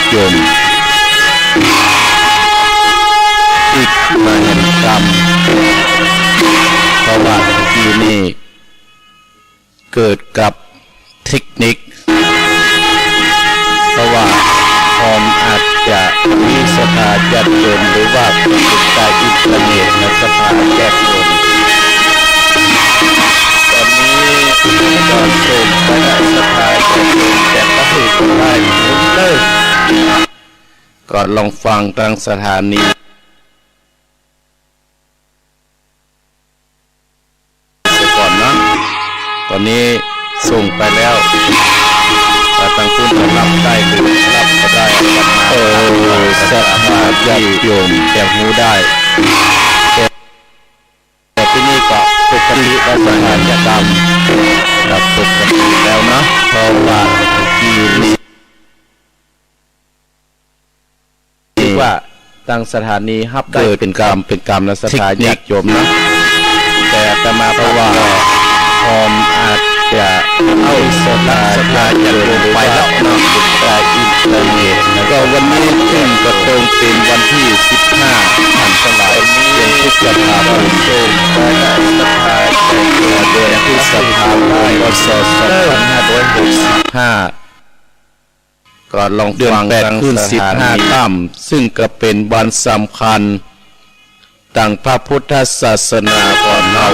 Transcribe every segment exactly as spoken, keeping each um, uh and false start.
โยม อิกมหันตกรรม เพราะว่าเมื่อกี้นี้เกิดกับเทคนิค เพราะว่าคอมอาจจะมีศรัทธาญาติโยม หรือว่าเป็นการอินเทอร์เน็ตนะ ศรัทธาญาติโยม ตอนนี้ก็ส่งไปแล้ว ศรัทธาญาติโยม แต่ก็ถือว่าได้ผลเลย ก็ลองฟังตางสถานีเสียก่อนนะ ตอนนี้ส่งไปแล้ว แต่ตางปุ้นจะรับได้หรือรับบ่ได้ เออ ศรัทธาญาติโยมจะฮู้ได้ แต่ แต่ตี้นี้ก็ปกติแล้ว ศรัทธาญาติโยม ครับ ปกติแล้วนะ เพราะว่าเมื่อกี้นี้ ว่าตางสถานีฮับได้ เกิดเป็นกรรม เป็นกรรมนะ ศรัทธาญาติโยมนะ แต่อาตมาภาพว่าคอมอาจจะเอาศรัทธาญาติโยมไปแล้วนะ จากอินเทอร์เน็ตนะ ก็วันนี้ซึ่งก็ตรงเป็นวันที่สิบห้า ท่านทั้งหลาย เดือนพฤษภาคม เดือนพฤษภาคม พ.ศ. สองพันห้าร้อยหกสิบห้า ก็ลองฟัง เดือนแปด คืนสิบห้าค่ำ ซึ่งก็เป๋นวันสำคัญตางพระพุทธศาสนาของเฮา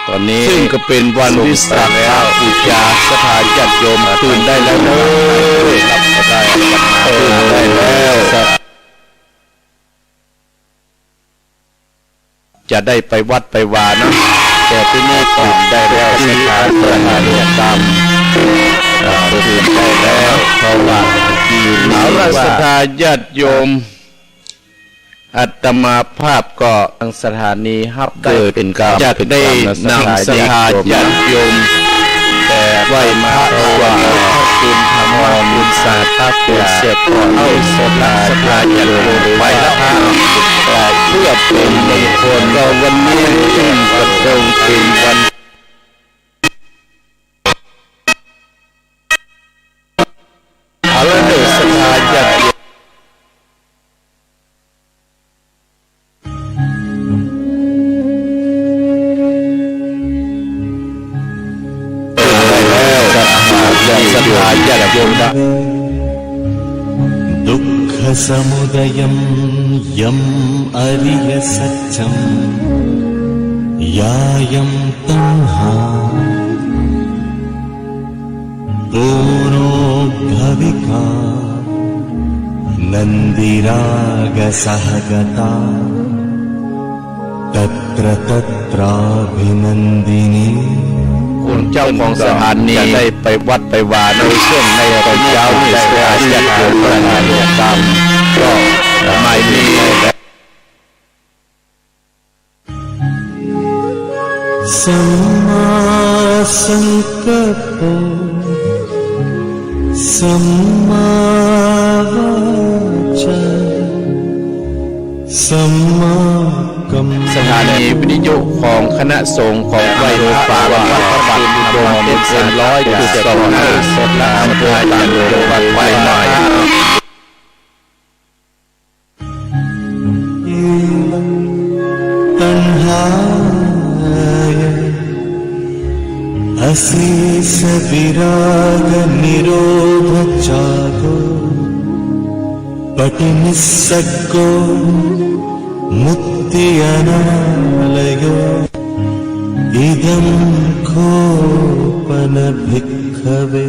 ตอนนี้ ซึ่งก็เป๋นวันวิสาขบูชา ศรัทธาญาติโยมตื่นได้แล้วเด้อ ตื่นได้แล้ว จะได้ไปวัดไปวาเนาะ แต่ตี้นี้ตื่นได้แล้ว ศรัทธาญาติโยม อ่า ตื่นได้แล้ว เพราะว่าเอาละ ศรัทธาญาติโยม อาตมาภาพก็ตางสถานีฮับได้ เกิดเป็นกรรม จะได้นำศรัทธาญาติโยม ไหว้พระถวายพระคุณธรรมคุณสาธาคุณเสียก่อน เอาศรัทธาญาติโยมไปละ เพื่อเป็นมงคล ก็วันนี้ซึ่งก็ตรงเป็นวัน เอาละเด้อ ศรัทธาญาติโยม ศรัทธาญาติโยมนะ दुःखसमुदयं यम् अरियसत्यं यायं तण्हा पूर्णोद्भविका नन्दिरागसहगता तत्र तत्राभिनन्दिनी। คนเจ้าของสถานีจะได้ไปวัดไปวาในช่วงในตอนเช้านี่ ศรัทธาญาติโยม ก็ไม่มี सम्मासङ्कप्पो सम्मावाचा सम्माकम्मन्तो। สถานีวิทยุของคณะสงฆ์ของวัดป่าวัดพระบาทอุดม เอฟเอ็ม ร้อยจุดสองห้า อำเภอตาดจังหวัดเชียงใหม่ तन्हाय असेसविरागनिरोधचादो पटिनिस्सग्गो मुत्तिअनालयो इदं खोपन भिक्खवे।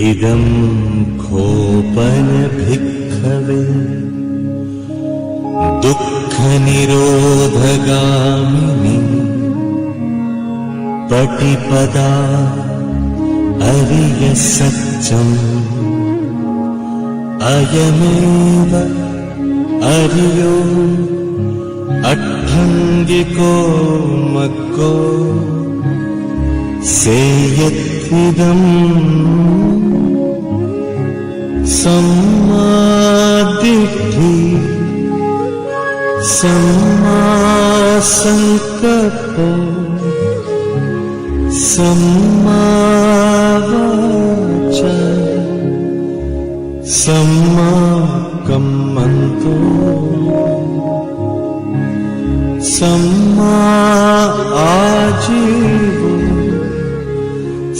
इदं खोपन भिक्खवे दुःखनिरोधगामिनी पटिपदा अरियसत्यम्। अयमेव अरियो अट्ठङ्गिको मग्गो सेयत्विदं सम्मादिट्ठि सम्मासङ्कप्पो सम्मा वाचा, सम्मा कम्मन्तो, सम्मा आजीवो,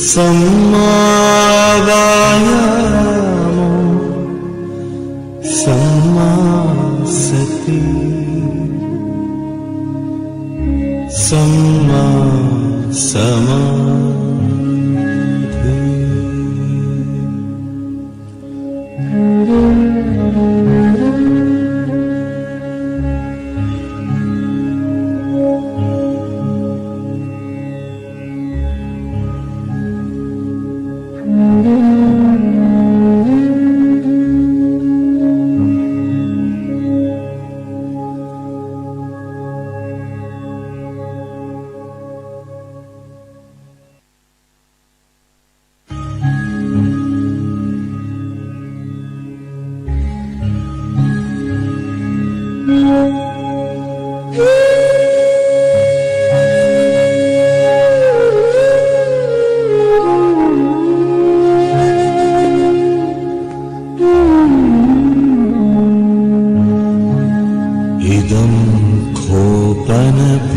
सम्मा वायामो, सम्मा सति, सम्मा समाधि।